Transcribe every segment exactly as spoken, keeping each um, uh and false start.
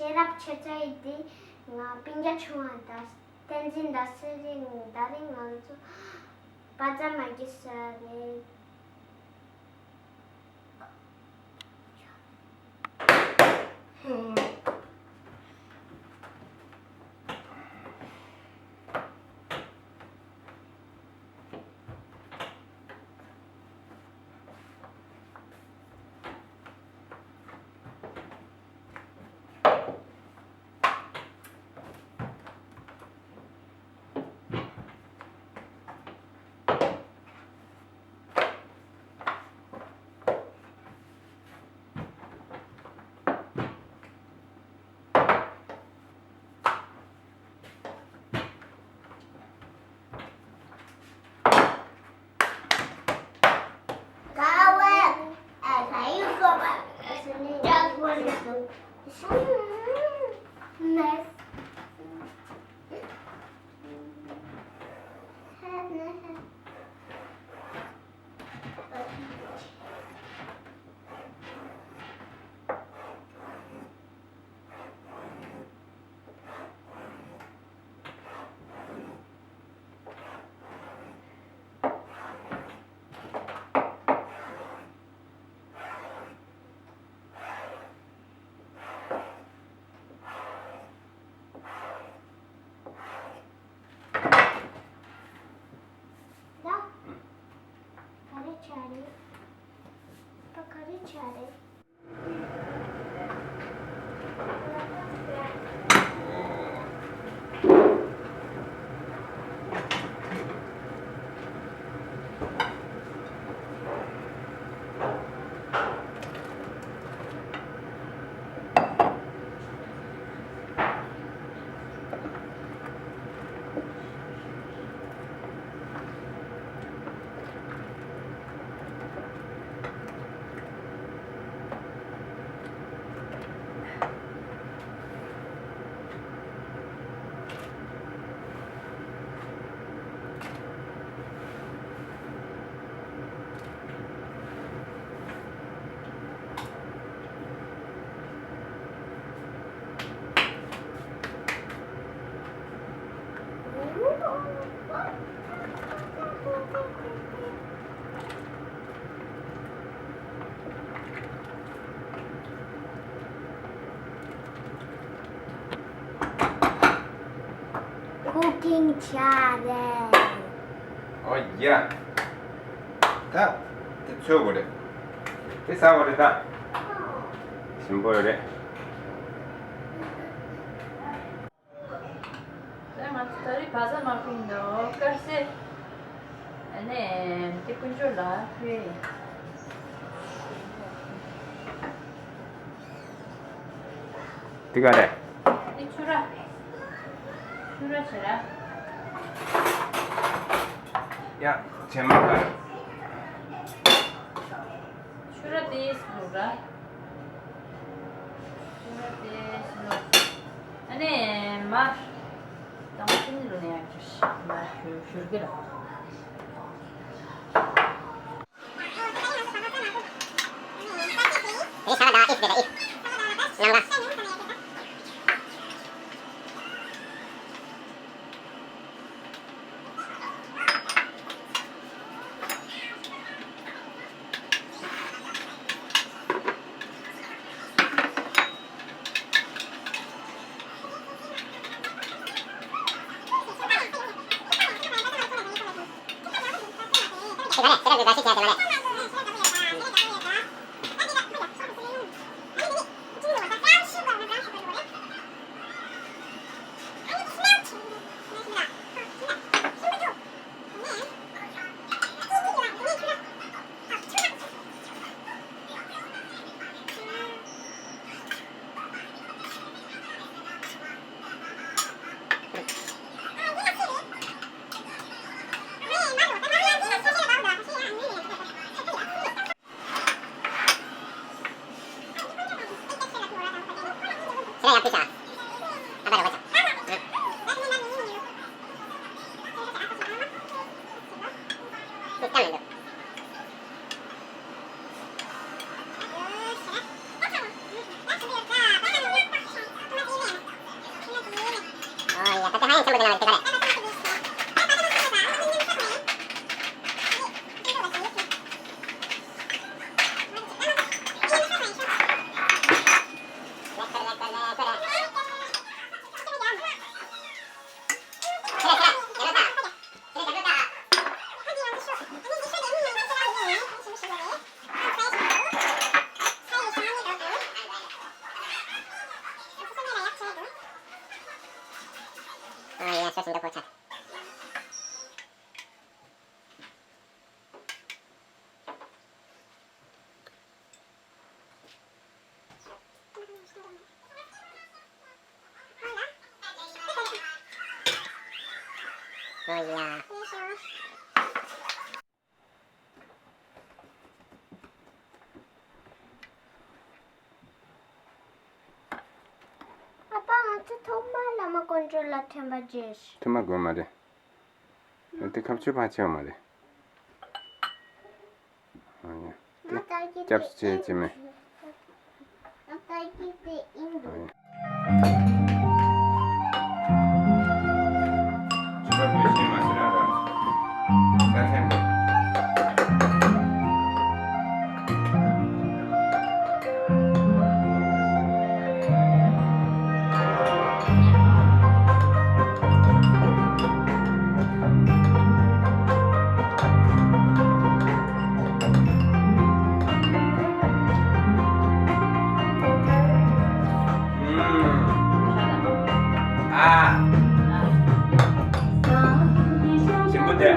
ཤེས་རབ་ཆོས་རྩེ་ཡི་དེ་ང་སྤུན་ཀྱག་ཆུང་བ་དང་བསྟན་འཛིན་ཟླ་སེར་རེད། ད་རེས་ང་ཚོ་པ་ཛ་མ་གི་ས་རེད། ད། ག་རེ་བྱ་རེད། ད་ག་རེ་བྱ་རེད། ཀུ་ཀིང་བྱས་རེད། ཨོ་ཡ། ད། དེ་ཚོས་དགོས་རེད། དེ་ཟ་དགོས་རེད་ད། ཞིམ་པོ་ཡོད་རེད། ད་ང་ཚོ་ད་རེས་བ་ཟ་མ་ཕིན་འདུག་དཀར་ཟས། ཨ་ནི་དེ་དཀོན་མཆོག་ལ་ཕུལ། དེ་ག་རེད། དེ་ཆུ་ར། ཆུ་ར་བྱེད་ར། ཡ། བྱེ་མ་ག་རེད། ཆུ་ར་དེ་སུ་ར། ཆུ་ར་དེ་སུ་ར། ཨ་ནི་མར། དང་པོ་ཆུ་ནི་རུ་ནས་ཡང་ཆུ་མར་ཞུ་ཞུར་གི་ར། དེ་ས་ལ་ད་ཨིབ་དེ་ལ་ཨིབ། ལང་ལ། ཨ་ཕ། ང་ཚོ་ཐོག་མར་བླ་མ་དཀོན་མཆོག་ལ་འཕྲིན་པ་བྱས་ཤིག་ཐུ་མ་དགོས་མ་རེད། དེ་ཁ་ཆུ་ཕང་ཆེ་བ་མ་རེད། ཨ་ཡ། དེ་སྐྱབས་སུ་མཆི་ཅི་མེད། ཨ་ཡ། ཨ། ཞིམ་པོ་དེ།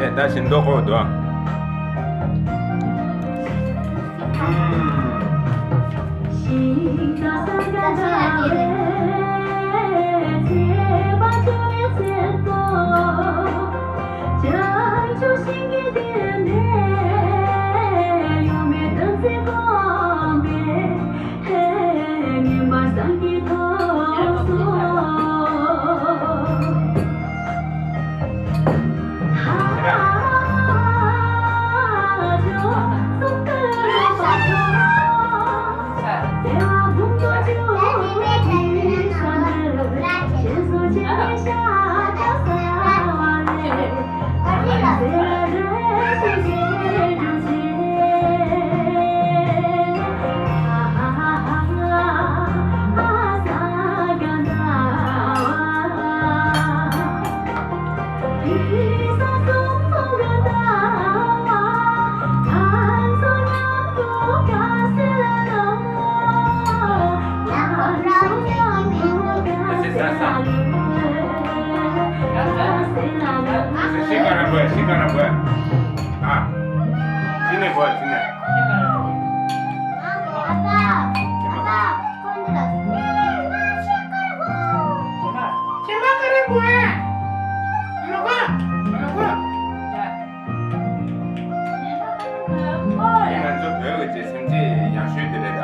དེ་ད་བཞིན་མདོག་ཁོག་འདུག་ང་ཚོ་བོད་ཀྱི་སེམས་ཅན་ཡག་ཤོས་དེ་རེད་ད།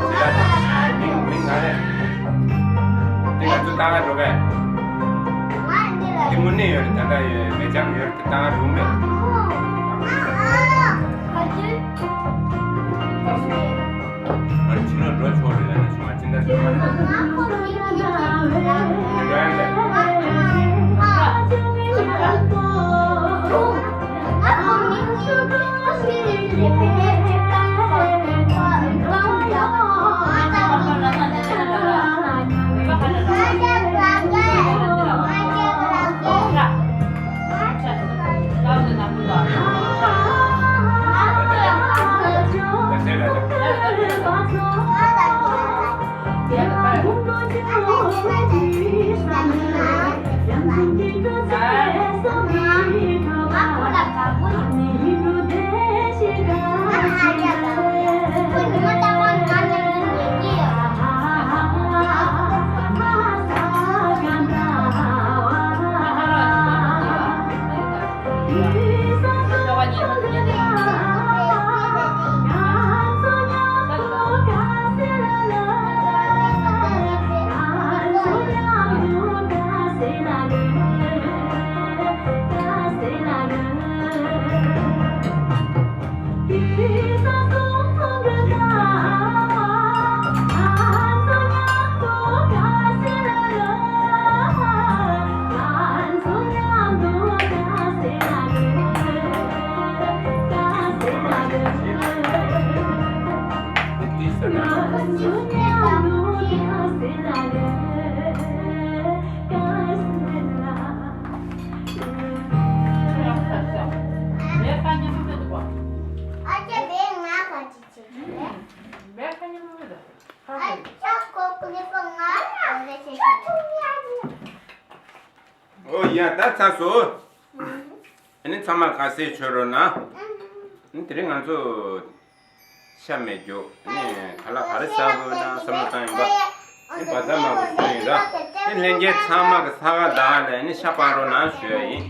དེ་ལ་མི་མི་ང་རེད། དེ་ང་ཚོ་ལྟ་ག་འགྲོ་གས། དེ་དངོས་གནས་ཡོད་རེད། ད་ལྟ་ཡོད་མེ་ལྕམ་ཡོད་རེད། ལྟ་ག་འགྲོ་མེད། ཨོ་ཡ། ད་ཚར་སོང་། ཨ་ནི་ཚང་མ་ཁ་ཟས་མཆོད་རོགས་གནང་། ཨ་ནི་དེ་རིང་ང་ཚོ་ཤ་མེད་རྒྱུ་ཨ་ནི་ག་ལ་ག་རེ་ཟ་དགོས་ན་བསམ་བློ་བཏང་ཡིན་པ། ཨ་ནི་བ་ཚ་མ་གི་སུ་ཡིན་ར། ཨ་ནི་ལྷན་རྒྱས་ཚང་མ་གི་ས་ག་ཟླ་བ་ལ་ཨ་ནི་ཤ་སྤར་རོགས་གནང་ཞུ་ཡ་ཡིན།